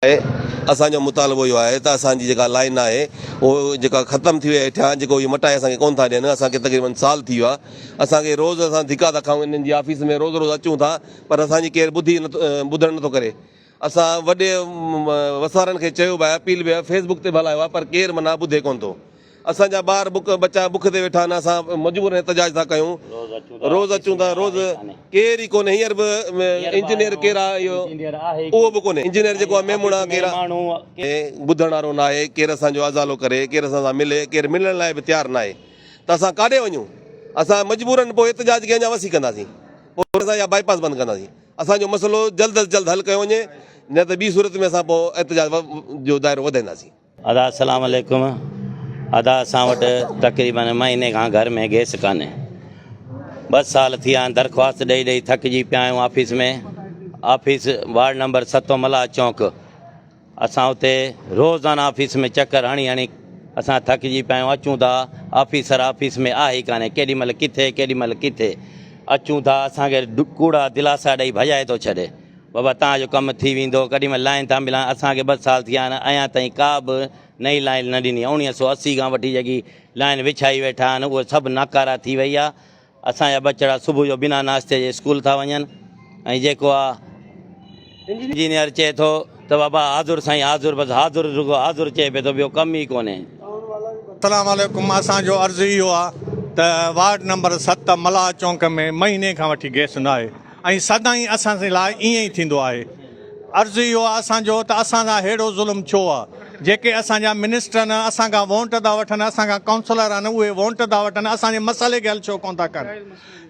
آهي اسان جو مطالبو اهو آهي ته اسان جي جيڪا لائن آهي اهو جيڪا ختم ٿي وئي آهي هيٺيان جيڪو اهو مٽائي اسان کي ڪونه ٿا ڏين اسان کي تقريبن سال ٿي ويو آهي اسان کي روز اسان ڌڪا ٿا کائون انهن جي آفيس ۾ روز روز اچون ٿا پر اسان جي ڪير ٻڌي ٻڌڻ نٿو ڪري اسان وڏي وسارن کي چيو به آهي اپيل به فيس بڪ تي به هلايو آهي پر ڪير معنيٰ ٻڌي ڪونه ٿو اسان جا ٻار بک ٻچا بک تي ويٺا آهن اسان مجبور احتجاج ٿا ڪيون روز اچون ٿا روز ڪير ئي ڪونهي هينئر به انجنيئر ڪير آهي اهو اهو به ڪونهي انجنيئر جيڪو آهي ميمڻ آهي ڪير آهي ٻڌڻ وارو ناهي ڪير اسان جو ازالو ڪري ڪير اسان سان ملي ڪير ملڻ لاء به تيار ناهي ته اسان ڪاڏي وڃون اسان مجبورن پوء احتجاج کي اڃا وسيع ڪنداسين پوء اسان اها بائي پاس بند ڪنداسين اسان جو مسئلو جلد از جلد حل ڪيو وڃي نه ته ٻي صورت ۾ اسان پوء احتجاج جو دائرو وڌائينداسين. ادا السلام عليڪم ادا اسان وٽ تقريبن مهيني کان گهر ۾ گيس ڪانهي ٻه سال ٿي ويا آهن درخواست ڏئي ڏئي ٿڪجي پيا آهيون آفيس ۾ آفيس وارڊ نمبر ستون ملاح چونڪ اسان اتي روزانه آفيس ۾ چڪر هڻي هڻي اسان ٿڪجي پيا آهيون اچون ٿا آفيسر آفيس ۾ آهي ئي ڪانهي ڪيڏي مهل ڪٿي ڪيڏي مهل ڪٿي اچون ٿا اسان کي ڪوڙا دلاسا ڏئي ڀڄائي ٿو ڇڏي بابا توهان جو ڪم ٿي ويندو ڪڏهن مهل لائين ٿا ملان اسان کي ٻه سال ٿيا آهن اڃا تائين ڪا به نئين لائين نه ڏني اوڻيهه سو 80 کان وٺي جيڪي لائين وڇائي ويٺا آهن اهي سڀ ناڪارا ٿي وئي آهي اسان جا ٻچڙا صبح جو بنا ناشتي جي اسڪول ٿا وڃن ۽ جيڪو آ انجنيئر چئي ٿو ته بابا حاضر سائين حاضر بس حاضر رڳو حاضر چئي پئي ٿو ٻيو ڪم ئي ڪونهي. السلام عليڪم اسان جو عرض اهو آ ته وارڊ نمبر ست ملاح چونڪ ۾ مهيني کان وٺي گئس ناهي ۽ سدائين اسان سين لاء ائين ئي ٿيندو آهي. عرض اهو آهي اسان جو ته اسان سان ههڙو ظلم ڇو آهي؟ جيڪي اسان جا منسٽر آهن اسان کان وونٽ ٿا وٺن، اسان کان ڪائونسلر آهن اهي وونٽ ٿا وٺن، اسان جي مسئلي کي حل ڇو ڪونه ٿا ڪن؟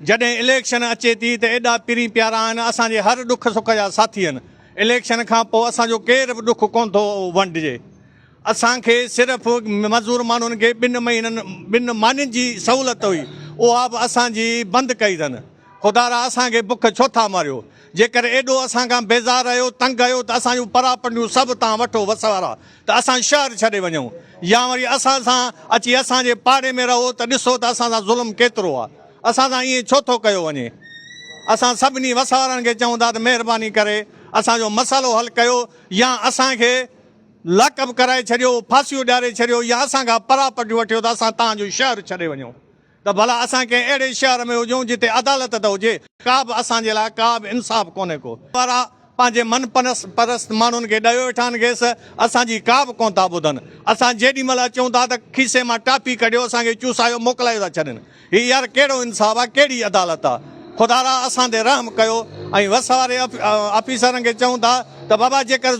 جڏهن اليڪشن اچي ٿي ته ايڏا پرين پيارا آهن، اسان جي هر ڏک سک جا ساٿي آهن، اليڪشن کان پوء اسان جو ڪير به ڏک ڪونه ٿو ونڊجي. اسان کي صرف مزور ماڻهن کي ٻن مهينن ٻن مانين جي سهولت هئي اها به اسان جي بند ڪئي اٿن خدارا اسان کي بک ڇو ٿا ماريو جيڪر ايڏو اسان کان بيزار آهيو تنگ آهيو ته اسان جون پراپرٽيون سڀ تان وٺو وس وارا ته اسان شهر ڇڏي وڃون يا وري اسان سان اچي اسان جي پاڙي ۾ رهو ته ڏسو ته اسان سان ظلم ڪيترو آهي اسان سان ائين ڇو ٿو ڪيو وڃي اسان سڀني وس وارن کي چئون ٿا ته مهرباني ڪري اسان جو مسئلو حل ڪيو يا اسان کي لاڪ اپ ڪرائي ڇڏيو، ڦاسيون ڏياري ڇڏيو يا اسان کان پراپرٽيون وٺيو ته اسان توهان جو شهر ڇڏي وڃون ته ڀلا اسان ڪنهن اهڙي شهر ۾ هجون جتي عدالت ته هجي، ڪا به اسان جي لاء ڪا به انصاف ڪونهي ڪو. وارا پنهنجي من پرست ماڻهن کي ڏيو ويٺا آهن گيس اسان جي ڪا به ڪونه ٿا ٻڌن اسان جيڏي مهل اچون ٿا ته کيسي مان ٽافي ڪڍيو اسان کي چوسايو موڪلايو ٿا ڇڏين. هي يار ڪهڙو انصاف آ ڪهڙي عدالت آ خدارا اسان تي رحم ڪيو ۽ وس واري آفيسرن کي چئون ٿا ته بابا جيڪر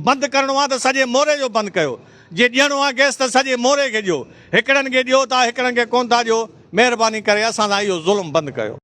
بند ڪرڻو آ ته سڄي موري جو بند ڪيو جي ڏيڻو آ گئس ته سڄي موري کي ڏيو هڪڙن کي ڏيو ٿا هڪڙن کي ڪون ٿا ڏيو مهرباني ڪري اسان سان اهو ظلم بند ڪيو.